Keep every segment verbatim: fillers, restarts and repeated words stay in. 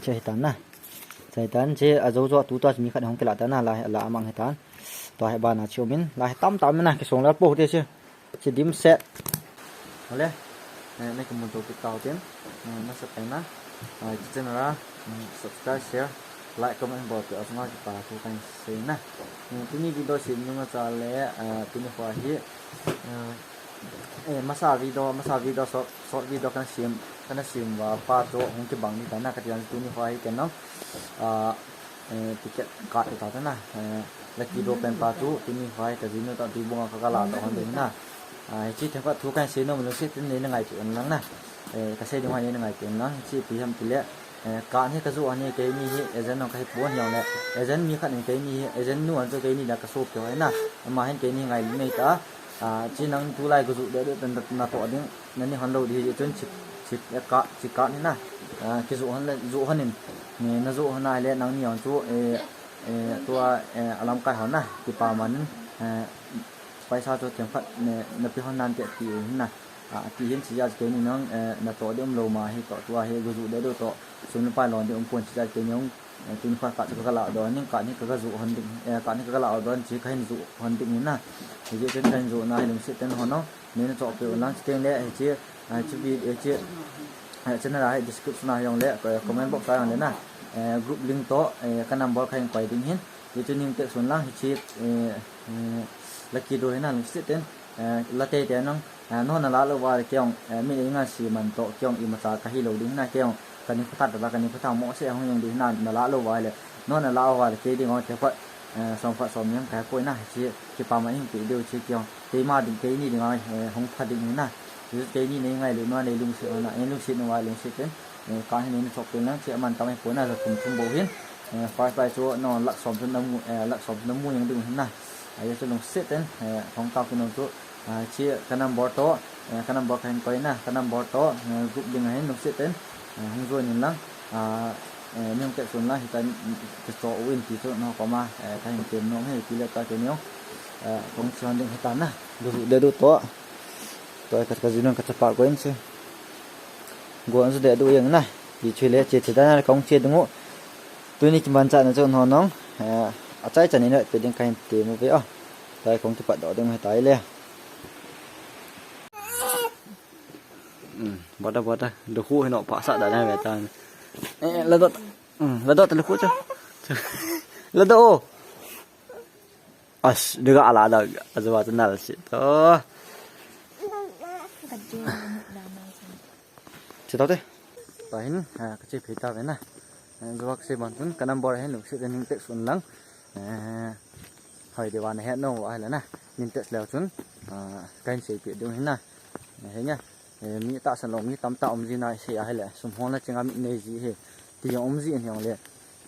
Che hitan na. Che hitan che ajo jo tu ta mi khat hung kila ta na la la amang hitan. To he bana chu min la he tam tam na ke song la po te che. Che dim set. Hole. Eh, ne ke mun to ki tau tin. Eh, na sa pai na. Ah, ki channel a, mm, subscribe, share, like, comment bol pe asma ki pa tu kan se na. Eh, tuni video si nunga cha le, ah, tuni kho hi. Ah, Eh, masa video, masa video, short, short video kan sim, kan sim va pa chu hung kibang ni ta na ka tiang tuni kho hi ken no. Ah, eh, ticket card ta ta na. Eh, lucky draw pen pa chu tuni kho hi ka jinu ta tui bunga ka ka la ta hon ding na. Ah, hichi themkhat thu kan sei nom lungset in nei na ngai chu en lang na. Eh, ka sei ding hoi nei na ngai chu en lang. Hichi ipi ham ti le. Eh, card hi ka ju ani keini hi agent no ka hi pon hiang le. Agent mi khat in keini hi, agent nu an chu keini da ka so pyo na. Ama hin keini ngai nei ta. Ah, chi nang tulai ka ju de de tan na to ding, na ni hon lo di hi chun chi, chi, eh, card, chi card ni na. Ah, ki ju hon le, ju hon in. Ni na ju hon ai le nang ni hon chu, eh, eh, tua, eh, alam kai hon na. Ki pa man, eh, paisa chu themkhat, ne, na pi hon nan te ti hin na. Ah, ti hin chi ja keini nang, eh, na to de um lo ma hi to tua hi ka ju de do to. Sum pa lon de um pon chi ja keini hung Eh, tuni kho card chu ka la don, ning card ni ka ju hon ding, eh, card ni ka la don chi ka hin ju hon ding ni na. Hichi chen ka hin ju na hi lungset ten hon no. Nei na chop pe lang chi teng le, hichi, eh, chi bi, eh, chi, eh, channel a hi description a hi jong le, eh, comment box a jong le na. Eh, group link to, eh, ka number ka hin koi ding hin. Hichi ning te sun lang hichi, eh, eh, lucky draw hin na lungset ten. Eh, la tei tei nang, eh, nang na la lou va le kei jong, eh, mi nei ngan si man to kei jong imacha ka hi lou ding na kei jong, ka ni phatah ta la, ka ni phatah mo se hung jong ding na, na la lou va le, nang na la va le kei ding jong te phat, eh, som phat som yang ka koi na, chi, chi pa ma ing pi deu chi kei jong, kei ma ding kei ni ding ai, eh, hung pha ding na, chi kei ni nei ngai lou na, nei lungset na, nei lungset na va lungset pen, eh, ka hi nei na chop pen lang, chi aman tam ai po na, za thum thum bou hin, eh, first prize chu, no, lak som chu na mu, eh, lak som chu na mu jong ding hin na, ai chu lungset ten, eh, hung ka ku no chu, Ah, chi ka number to, eh, ka number ka hin koi na, ka number to, eh, group ding a hin lungset ten, eh, hung join in lang, ah, eh, nung tek sun lang, hitan, mm, ka cho u in ti chu, no, koma, eh, ka hin tem nom hi, ti le ta ke neo, eh, kong chon ding hitan na, du, de du to, to ka, ka jinu ka chapa ko in se, go an su de du yang na, ti chu le, che, che da na, kong che dung u, tuni ki man cha na chu, no, nong, eh, a chai chan in pe ding ka hin tem u ve, oh, tai kong ki pat do ding hitai le. Hmm, bota, bota. Lukhu hino, pasa da na ve ta. Eh, la dot. Hmm, la dot lukhu cho. La dot o. As, diga ala da, azwa ta nal si. To. Che tau te. Pa hin, ah, ka che phei ta ve na. Eh, zuak se ban tun, ka number hin lungset in tek sun lang. Eh, hoi de wan he no, wa la na. Min tek leu chun, ah, ka hin sei pe ding hin na. He nge, eh, mi tahsan lou, mi tamtah um ji na sei a hile, sum hol na chinga mi nei ji hi, ti jong um ji in jong le,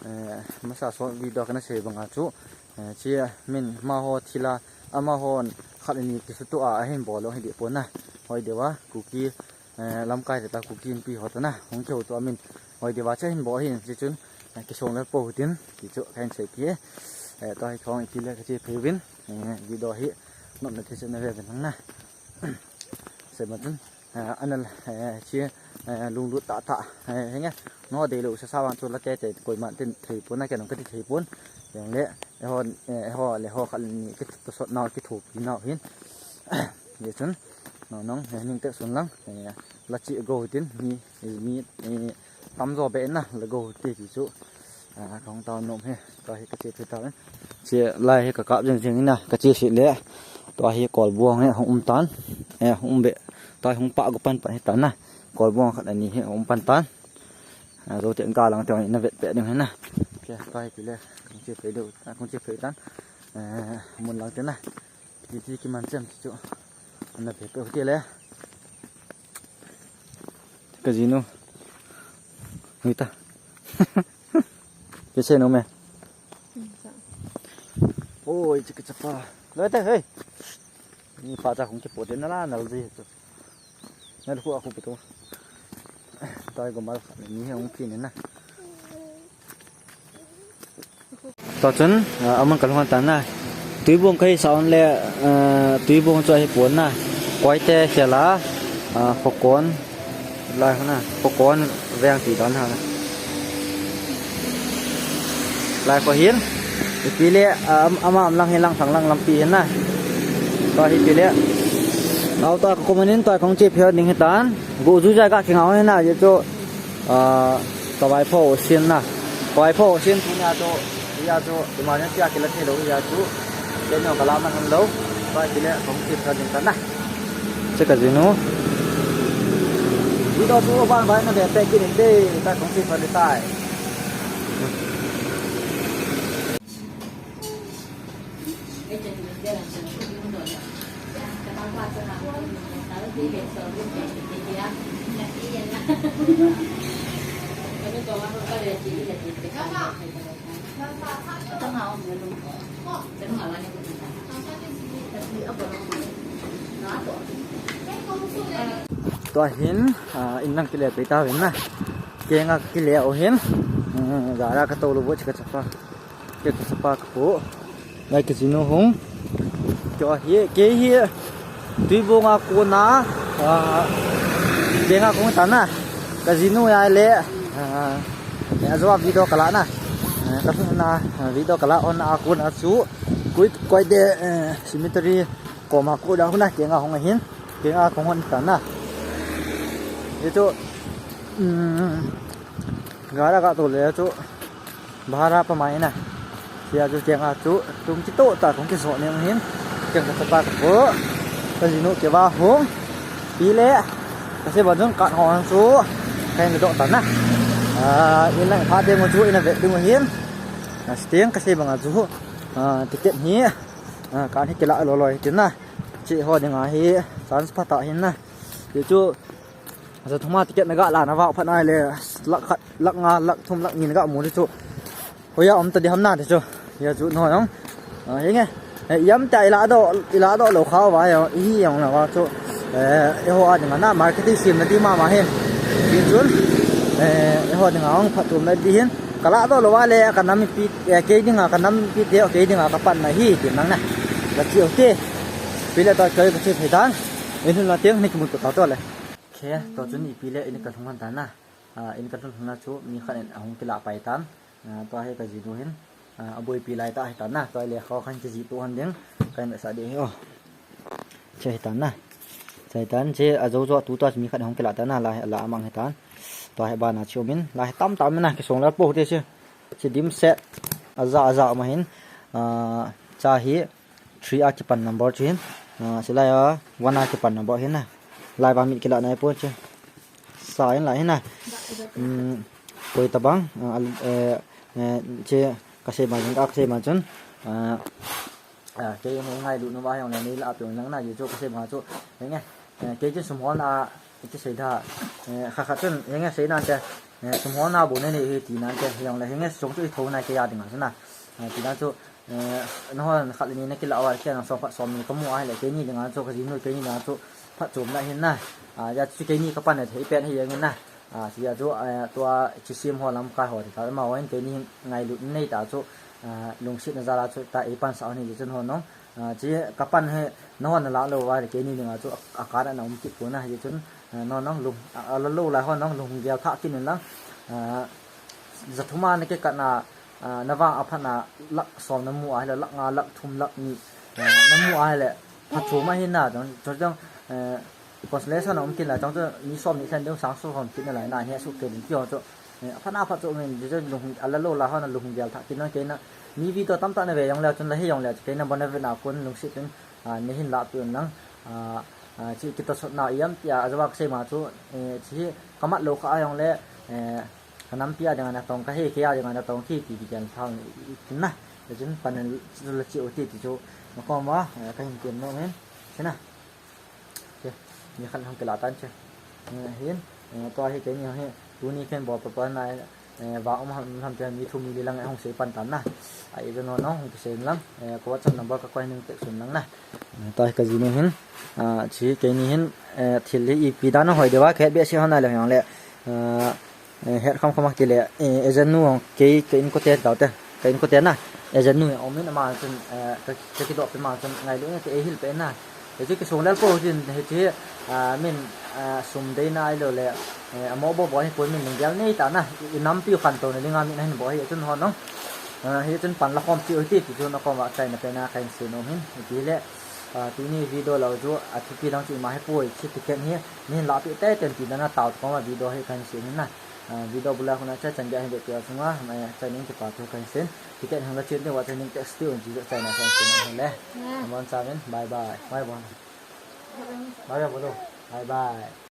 eh, masa short video kana sei banga chu, eh, chi min amaho thila, amahon khat ni kisutu a, ahin bol lou hi di pon na, hoi deuva, Kuki, eh, lamkai te ta Kuki Inpi ho ta na, hung keu tu amin, hoi deuva che hin bol hin, chi chun, eh, kisong le po tin, ti chu, ka hin sei ki, eh, to hi khong i ki le ka chi phei vin, eh, video hi, nop na thi se na ve vin na. Sei ma chun, eh, anal, eh, chi, eh, lunglut tah tah, eh, henge, no dei lou sa sa vang chu la te te koima tin thei pon na kei nong ka ti thei pon. Jong le, eh, ho, eh, ho le ho khat ni ki to sot nau ki thopi nau hin. Ye chun, no nong, eh, ning tek sun lang, eh, la chi go tin, mi, mi, eh, Tam jo be na le go te ti chu. A, ka hung tao nom he. Tua hi ka che phe tao. Che lai hi ka kap jeng jeng na. Ka che si le. Tua hi kolbuang he hung um tan. E, hung um be. Tua hi hung pa gu pan pan hi tan na. Kolbuang khat ani hi hung um pan tan. A, jo te ga lang te na vet pe ding he na. Che tua hi ti le. Kong che phe deu. A, kong che phe tan. E, mun lang te na. Ti ti ki man chem ti chu. Ana pe pe ti le. Ka jinu. Nui ta. Pe se no me. Oi, chika chapa. Lo ta, hey. Ni pa cha hung ki po de na la, na lo ji chu. Na lo khu a khu pe to. Tai go mal kha ni hung phi ni na. Tua chun, ah, aman ka lung han tan na. Tuibong ka hi sa on le, ah, tuibong chu ahi pon na. Koite khela, ah, Khokon, lai hana, Khokon veng ti dan hana. Lai ko hin. Ipi le, ah, am-, ama am lang hin lang sang lang lampi hin na. Tua hi ipi le. Auto ka kumanin tua kong che pheo ding hitan. Go ju ja ka kinga ho hin na, ye chu, ah, ka vai pho sin na. Ka vai pho sin tu nia chu, ya chu, emergency a kila thei lou ya chu. Ke no kala man han lou. Tua ipi le kong che pheo ding tan na. Che ka jinu. Video chu ban bai na be pe kin de, ta kong che pheo le tai. Tua hin, ah, in lang kile pei ta hin na. Kenga kile o hin. Hmm, gara ka to lo bo chi ka chapa. Ke ka chapa ka pu. Ngai ka jinu hung. Kei hi, kei hi. Tuibong a kona, ah, kenga kong ta na. Ka jinu ya le, ah, eh, ajo a video kala na. Eh, ka thun na, ah, video kala on a kona chu. Koi, koi de, eh, cemetery koma ko da huna kenga hong hin. Kenga kong hon ta na. Ye chu, um, gara ka to le chu. Bhara pa mai na. Sia chu kenga chu tum ki to ta kong ki so ne hin. Keng ka chapa ka pu. Ka jinu ke ba hung. Pi le. Ka se ba jun ka ho chu. Ka in do ta na. Ah, in lang pha de mo chu in a ve du hin. Ah, sting ka se ba nga chu. Ah, ticket hi. Ah, ka ni kila lo lo hi tin na. Chi ho ding a hi. Chance pha ta hin na. Ye chu. Asa thuma ticket na ga la na va pha na le. Lakh khat, lakh nga, lakh thum, lakh ni na ga mu chu. Hoiya um ta di ham na te chu. Ya chu no nong. Ah, henge. Eh, yam ta ila do, ila do lo kha va ya, i yang na va chu. Eh, eiho a ding na marketing sim na di mama hin. Ti chun. Eh, eiho ding a ong phat tum na di hin. Kala do lo va le ka nam pi, eh, kei ding a ka nam pi te, kei ding a ka pan na hi ti nang na. La chi o te. Pi le ta kei ka chi phai dan. In hun la tiang ni ki mu ta to le. Khe, to chun ipi le in ka lhung han ta na. Ah, in ka lhung lhung na chu mi khat in ahung kila pai tan. Ah, tua hi ka jinu hin. Ah, a boipi lai ta hi ta na. Tua le kho khan ki ji tu han ding. Ka in sa de hi o. Che hi ta na. Che hi tan che a jo jo tu tua mi khat hung kila ta na la, la amang hi tan. Tua hi ba na chu min. La hi tam tam na ki song la po te che. Che dim set. A ja a ja ma hin. Ah, cha hi. Three a kipan number chu hin. Ah, silai a one a kipan number hin na. Lai ba mit kila nai po chu. Sa in lai hin na. Um, koi tabang, ah, al-, eh, eh, che ka se ma jing ka se ma chun. Ah, ah, ke mo ngai lu no ba yong le ni la pe lang na ye chu ka se ma chu. Nge. Eh, kei chu sum holna, iti sei da, eh, kha kha chun, henge sei nan te, eh, sum holna bu ne ni hi ti nan te, hiyong le henge sung chu i tho na kei a ding a chu na. Eh, ti nan chu, eh, na hon khat le ni na kila wa, kei nang song khat som ni ka mu a le, kei ni ding a chu, ka jinu kei ni ding a chu, phat chom na hin na. Ah, ya chu kei ni ka pan ne thei pen hi yang na. Ah, ti ya chu, eh, tua chi sim ho lam ka ho ti ta, ma wa in kei ni ngai lu nei ta chu, ah, lungsit na za la chu, ta ei pan sa ni chu hon nong. Ah, chi ka pan he, na hon na la lo va, kei ni ding a chu a, a ka na um kit ko na, hi chun, ah, no nong lung, a, a la lo la hon nong lung gel tha kin lang. Ah, za thuma na ke ka na, ah, na vang a pha na lakh som na mu a le, lakh nga, lakh thum, lakh ni, ah, na mu a le, pha chu ma hi na, chong, chong, chong, eh, consolation a um kin la, chong, chong, ni som ni thlen ding sang som som kin na la na, he su ke ding ki ho chu, eh, a pha na pha chu min, chu, chu lung, a la lo la hon na lung gel tha kin na, kei na, ni vi to tam ta na ve yong le, chun la he yong le, kei na bon na ve na kun lung si tin, ah, ni hin la tu lang, ah, ah, chi kita sot na yam tia, a zawak sei ma chu, eh, chi ka mat lo kha a yong le, eh, ka nam pi a ding a na tong ka he ke a ding a na tong ki ti ti ken thang i tin na. Chun pan chu la chi o ti ti chu ma ko ma, eh, ka hin ken no men. Chena. Ke, ni khan hang ke la tan che. Eh, hin, eh, to hi ke ni hi, tu ni ken bo pa pa na, eh, va um ham, ham te mi thu mi li lang hong sei pan tan na. Ai ve no no hong sei lang, eh, ko WhatsApp number ka koi ning tek sun lang na. Eh, to hi ka jinu hin, ah, chi ke ni hin, eh, thil hi ipi dan hoi de va khet be si hon na le hong le. Ah, eh, het kham kham a kile, eh, agent nu hong kei, kei in ko te tau te, kei in ko te na. Agent nu hong min ama chun, eh, ka, ka ki do pe ma chun ngai lu ne te e hil pe na. He chu kisung lel po hin, he chu, ah, min, ah, sum dei na ai lo le, eh, amo bo bo hi poi min lunggel nei ta na, i, i nampi u khan to na ding a min a hin bo hi, chun hon nong. Hichun pan la khom chi u hite ti chu na koma achaina pen a kahin sei nom hin. Ipi le, tuni video lou chu athupi dang chu ima hipoi, hiche ticket hi nahin lahpeh tei ten ti dan a tao koma video hi kahin sei hin na. Video bula khun a chai chan dia hin vetpi a chunga achaina in kipa thu kahin sei in. Ticket hin la chen ding uva chai ning text ti un ti chu achaina kahin sei nom hin le. Abonchauvin bye bye. Bye bye. Bye bye bolu. Bye bye.